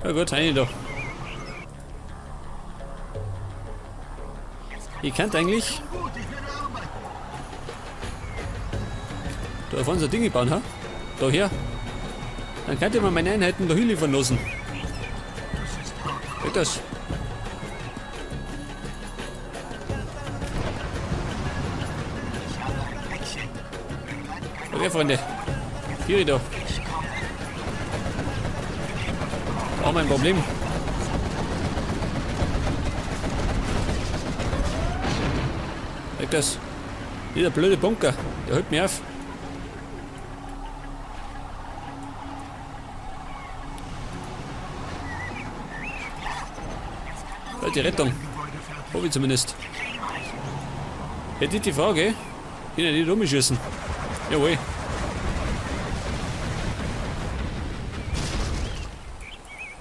Ja gut, eine da. Ich könnte eigentlich da vorne so Dinge bauen, ha? Da her. Dann könnte man meine Einheiten da hinliefern lassen. Geht das? Okay, Freunde. Hier da. Auch mein Problem. Weg das. Dieser blöde Bunker. Der hält mich auf. Die Rettung. Hoffe ich zumindest. Hätte ich die Frage, kann ich nicht rumschießen. Jawohl.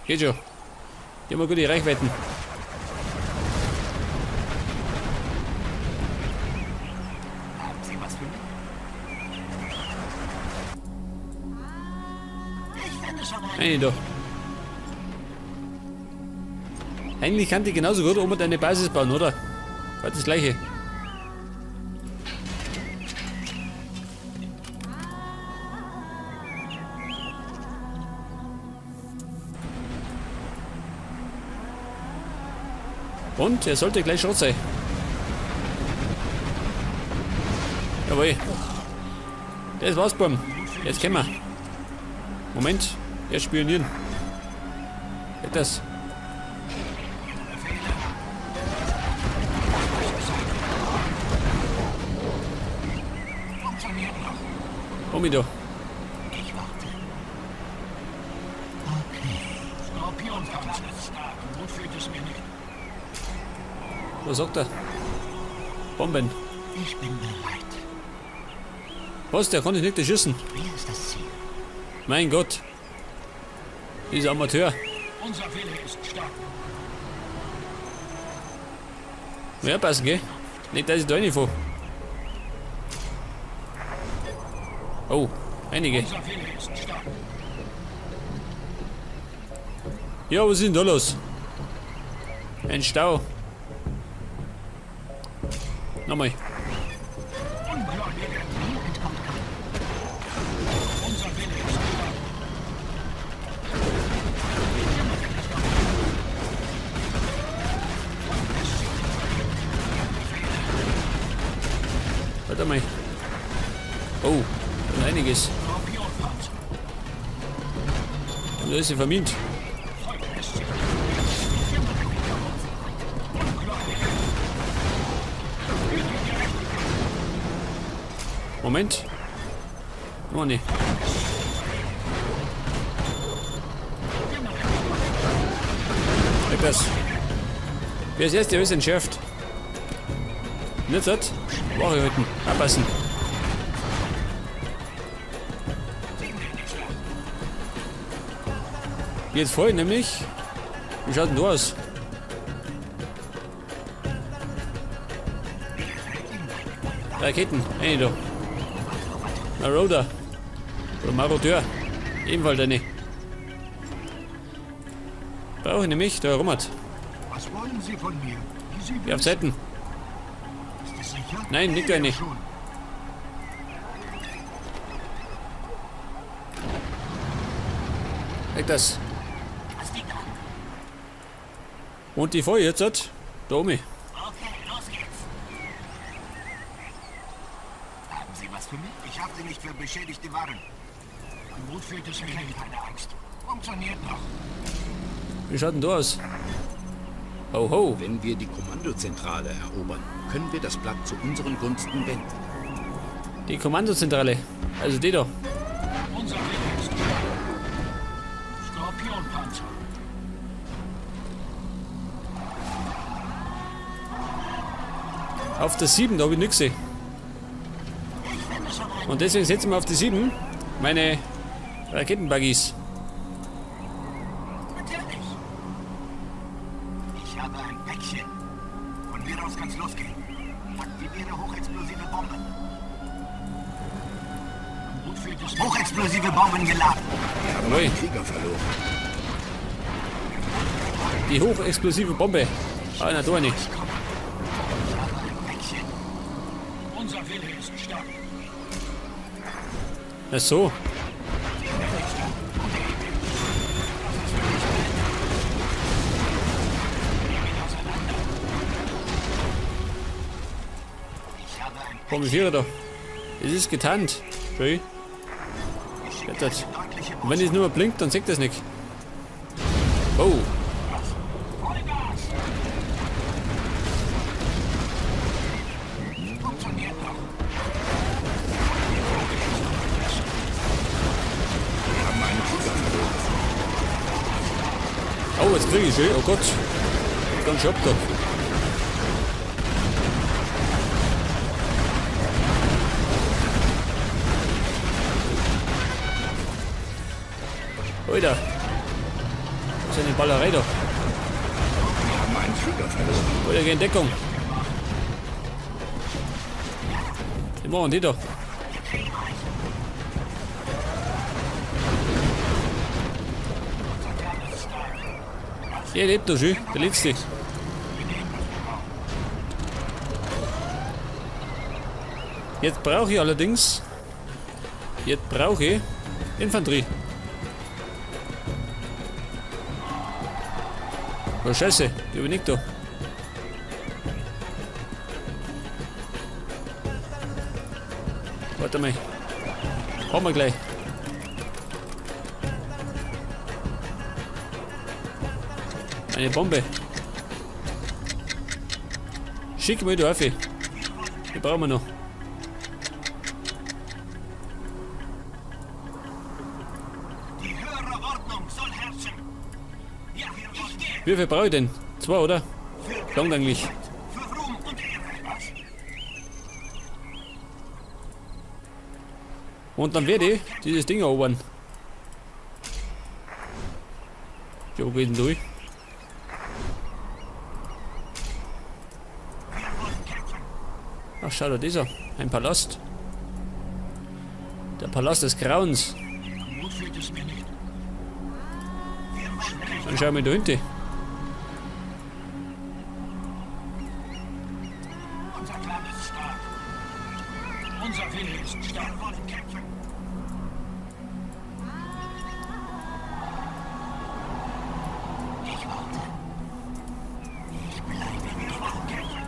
Geht schon. Die haben wir gute Reichweiten. Haben Sie was für mich? Ich finde schon einen. Eine da. Eigentlich kann die genauso gut oben eine Basis bauen, oder? War das gleiche. Und er sollte gleich Schrott sein. Jawohl. Das war's, Buben. Jetzt können wir. Moment. Erst spionieren. Geht das? Omi da. Ich warte. Okay. Skorpionpanzer. Gut fühlt es mir nicht. Was sagt er? Bomben. Ich bin bereit. Was? Der konnte nicht erschießen. Wer ist das Ziel? Mein Gott. Dieser Amateur. Unser Wille ist stark. Ja, passen, gell? Nicht, dass ich da reinfahre. Oh, einige. Unser Wille ist stark. Ja, was ist denn da los? Ein Stau. Nochmal. Ungläubige. Mir entkommt keiner. Unser Wille ist stark. Warte mal. Oh, da ist einiges. Skorpionpanzer. Und da ist sie vermint. Moment. Oh ne. Weg das. Wer ist erst, der ist entschärft. Nicht satt? Wache halten. Abpassen. Jetzt voll nämlich. Wie schaut denn da aus? Raketen, eine da. Marauder. Oder Marodeur. Ebenfalls eine. Brauche ich nämlich, da rummert. Was wollen Sie von mir? Sie Ja, auf Seiten. Ist es sicher? Nein, nicht eine. Schon. Weg das. Und die Feuer jetzt hat. Da oben. Okay, los geht's. Haben Sie was für mich? Ich hafte nicht für beschädigte Waren. Gut fühlt es mir nicht. Keine Angst. Funktioniert noch. Wie schaut denn da aus? Ho, ho. Wenn wir die Kommandozentrale erobern, können wir das Blatt zu unseren Gunsten wenden. Die Kommandozentrale. Also die da. Unser Wille ist stark. Skorpionpanzer. Auf der 7, da hab ich nichts gesehen. Und deswegen setzen wir auf die 7 meine Raketenbuggies. Natürlich. Ich habe ein Päckchen. Von mir aus kann's losgehen. Aktiviere hochexplosive Bomben. Gut fühlt es mir. Hochexplosive Bomben geladen. Wir haben Jawohl. einen Krieger verloren. Die hochexplosive Bombe. Ah, na, da nicht. Unser Wille ist stark. Ach so. Komm, Vierer da. Es ist getarnt. Schön. Das. Und wenn es nur blinkt, dann sieht das nicht. Oh. Oh, jetzt kriege ich schön. Oh Gott. Ganz schön ab da. Alter. Was ist denn die Ballerei da? Wir haben einen Krieger verloren. Alter, geh in Deckung. Die machen die da. Der lebt doch schön, der letzte. Jetzt brauche ich allerdings. Jetzt brauche ich Infanterie. Oh Scheiße, die bin ich da. Warte mal. Haben wir gleich. Eine Bombe. Schick mal da auf. Die brauchen wir noch. Die höhere Ordnung soll herrschen. Ja, ich gehe. Wie viel brauche ich denn? 2, oder? Für Langt eigentlich. Für Ruhm und Ehre. Was? Und dann werde ich dieses Ding erobern. Jo, geht denn durch? Ach, schau da, dieser. Ein Palast. Der Palast des Grauens. Dann schauen wir da hinten. Unser Clan ist stark. Unser Wille ist stark. Wir wollen kämpfen. Ich warte. Ich bleibe. Wir wollen kämpfen.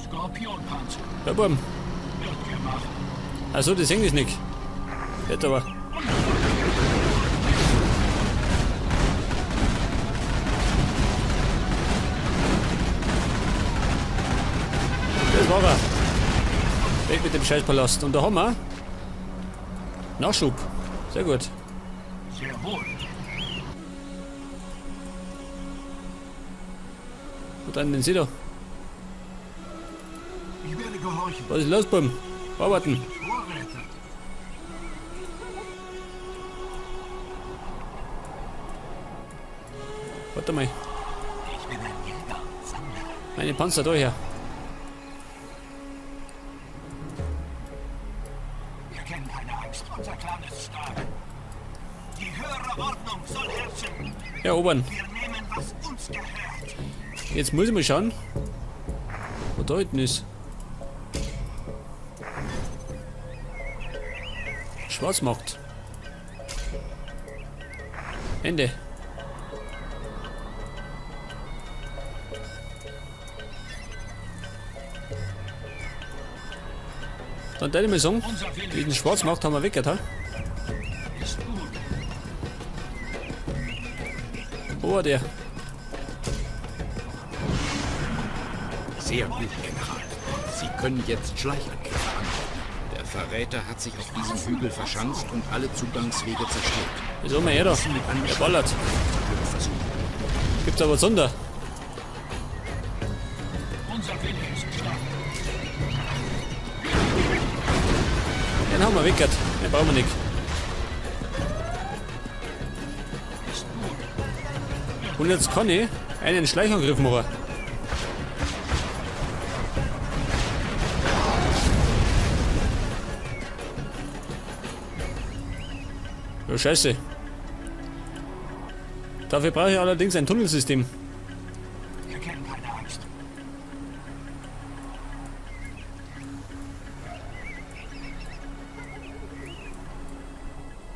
Skorpionpanzer. Ja, Buben. Wird gemacht. Achso, die sehen das nicht. Jetzt aber. Das war er. Weg mit dem Scheißpalast. Und da haben wir Nachschub. Sehr gut. Sehr wohl. Wo dann denn Sie da? Ich werde gehorchen. Was ist los, Buben? Arbeiten. Vorräte. Warte mal. Ich bin ein Jäger und Sammler. Meine Panzer da her. Wir kennen keine Angst. Unser Clan ist stark. Die höhere Ordnung soll herrschen. Erobern. Wir nehmen, was uns gehört. Jetzt muss ich mal schauen, wo da hinten ist. Schwarzmarkt. Ende. Dann werde ich mal sagen, diesen Schwarzmarkt haben wir weggehört, ha? Wo war der? Sehr gut, General. Sie können jetzt Schleichangriffe anordnen. Der Verräter hat sich auf diesem Hügel verschanzt und alle Zugangswege zerstört. Wieso mal her da? Der ballert. Gibt's aber Sonder. Unser Wille ist stark. Den haben wir weggehört. Den brauchen wir nicht. Und jetzt kann ich einen Schleichangriff machen. Ja, scheiße. Dafür brauche ich allerdings ein Tunnelsystem. Wir kennen keine Angst.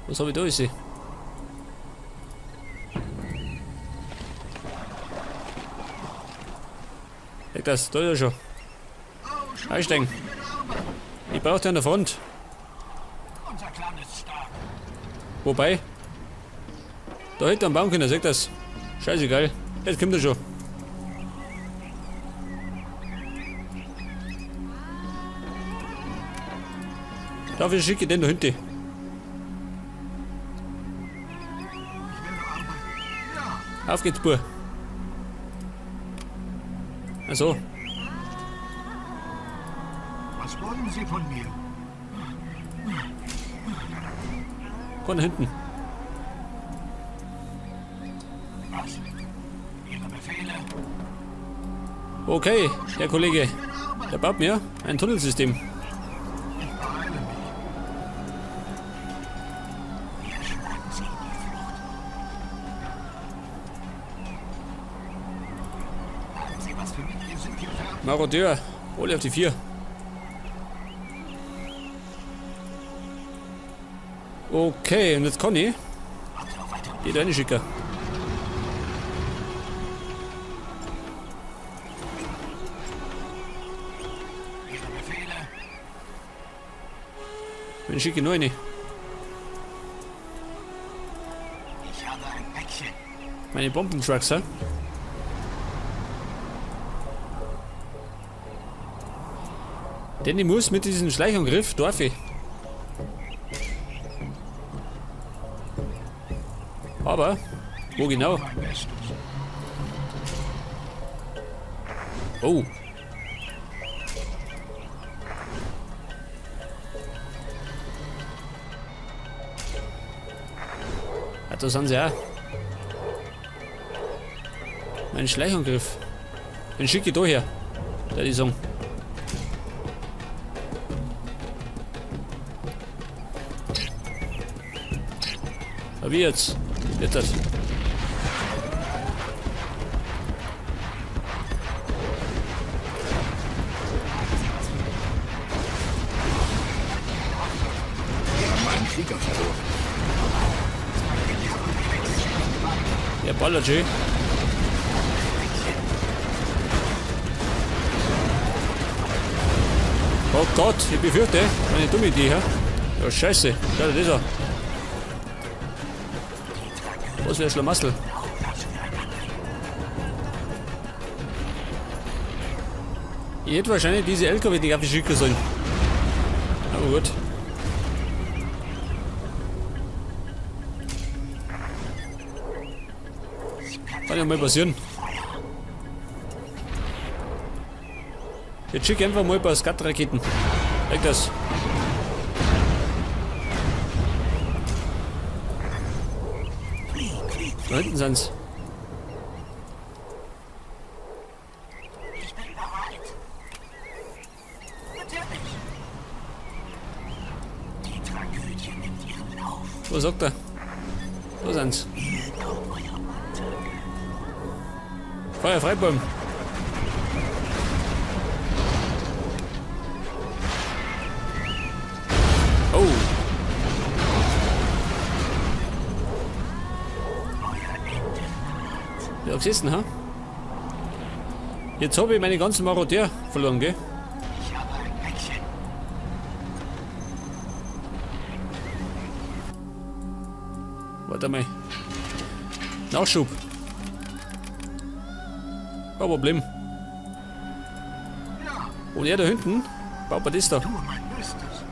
Was habe ich da gesehen? Leg das, da ist er schon. Einsteigen. Ich brauche den an der Front. Unser Clan ist stark. Wobei, da hätte er einen Baum können, sag das. Scheißegal. Jetzt kommt er schon. Dafür schicke ich den da hinten. Auf geht's, Bub. Also, Was wollen Sie von mir? von hinten. Was? Ihre Befehle? Okay, der Kollege, der baut mir ein Tunnelsystem. Ich beeile mich. Wir schlagen sie in die Flucht. Haben Sie was für mich? Wir sind hier fertig. Marodeur, hol auf die 4. Okay, und jetzt kann ich Warte auf weitere die da reinschicken. Ihre Befehle? Dann schicke ich noch eine. Ich habe ein Päckchen. Meine Bombentrucks, hä? Denn ich muss mit diesem Schleichangriff darf ich. Aber, wo genau? Mein Bestes. Oh. Ja, da sind sie auch. Mein Schleichangriff. Den schicke ich da her. Der die sagen. Aber wie jetzt? Jetzt das. Wir haben einen Krieger verloren. Der ballert schön. Oh Gott, ich befürchte, eine dumme Idee, hä? Ja, scheiße. Schau dir das an. Was für ein Schlamassel. Ich hätte wahrscheinlich diese LKW nicht auf die schicken sollen. Aber gut. Kann ja mal passieren. Jetzt schick einfach mal ein paar Skat-Raketen. Weg das. Da hinten sind's. Ich bin bereit. Natürlich. Die Tragödie nimmt ihren Lauf. Was sagt er? Da sind's. Hier kommt euer Untergang. Feuer frei, Bäum. Oh. Ja, gesessen, ha? Jetzt habe ich meine ganzen Marodeur verloren, gell? Ich habe ein Päckchen. Warte mal. Nachschub. Kein Problem. Ja, Und er da hinten baut man das da. tue mein Bestes.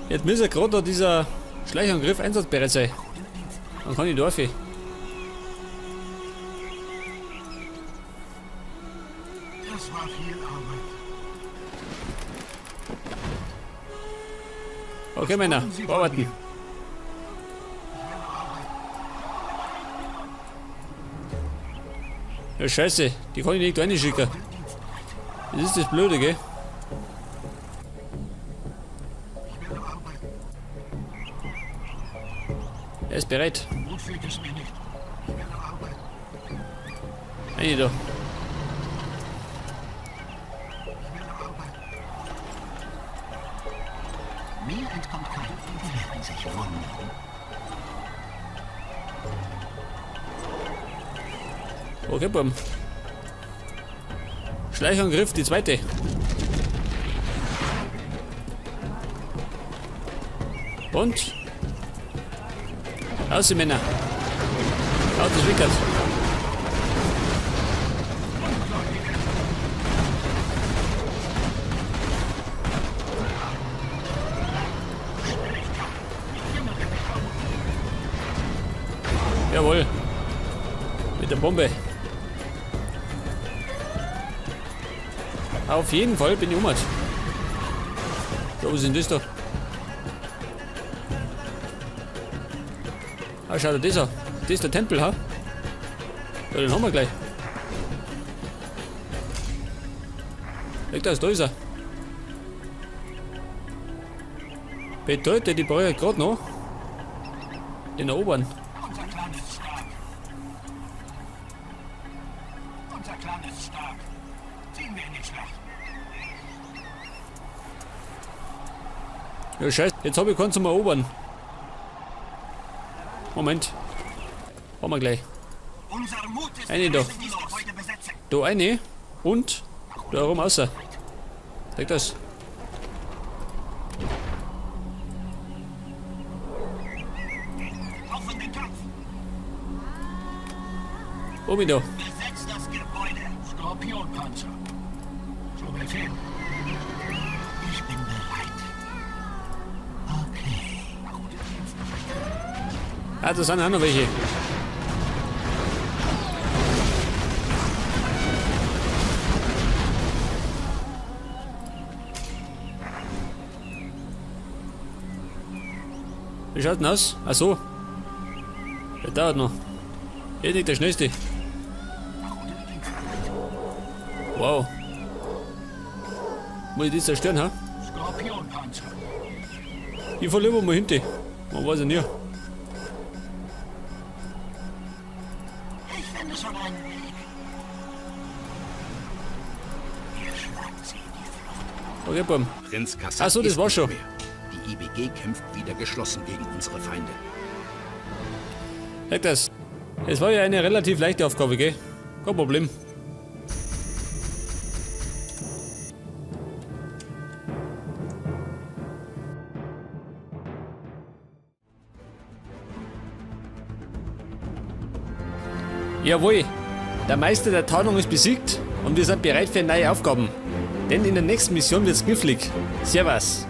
Jetzt muss ja gerade da dieser Schleichangriff einsatzbereit sein. Dann kann ich da rauf. Das war viel Arbeit. Okay, Männer, Wollen Sie von arbeiten. mir? Ja, scheiße, die kann ich nicht reinschicken. Das ist das Blöde, gell? Er ist bereit. Gut fühlt es mir nicht. Ich werde arbeiten. Eine da. Ich werde arbeiten. Mir entkommt kein. Sie werden sich wundern. Okay, Buben. Schleichangriff, die zweite. Und? Aus die Männer. Aus das Wickert. Jawohl. Mit der Bombe. Auf jeden Fall bin ich umgekehrt. So, was ist denn das da? Ah, schau dir das an. Das ist der Tempel, ha? Ja, den haben wir gleich. Leg das, da ist er. Bedeutet, ich brauche gerade noch den erobern. Unser Clan ist stark. Unser Clan ist stark. Ziehen wir in die Schlacht. Ja, scheiße, jetzt habe ich keinen zum Erobern. Moment. Haben wir gleich. Unser Mut ist Eine da. Dieses Gebäude besetzen. Da eine und da rum außer. Zeig das. Auf in den Kampf. Oben da. Besetzt das Gebäude. Skorpionpanzer. Zu Befehl. Ich bin bereit. Okay. Ah, da sind auch noch welche. Wie schaut denn aus? Ach so. Der dauert noch. Hier liegt der schnellste. Wow. Muss ich das zerstören, ha? Skorpionpanzer. Ich fahr lieber mal hinten. Man weiß ja nie. Ich finde schon einen Weg. Ihr schlagt sie in die Flucht. Okay, Buben. Prinz Kassad Ach so, das ist war nicht schon. mehr. Die IBG kämpft wieder geschlossen gegen unsere Feinde. Merkt das. Es war ja eine relativ leichte Aufgabe, gell? Kein Problem. Jawohl, der Meister der Tarnung ist besiegt und wir sind bereit für neue Aufgaben. Denn in der nächsten Mission wird's knifflig. Servus.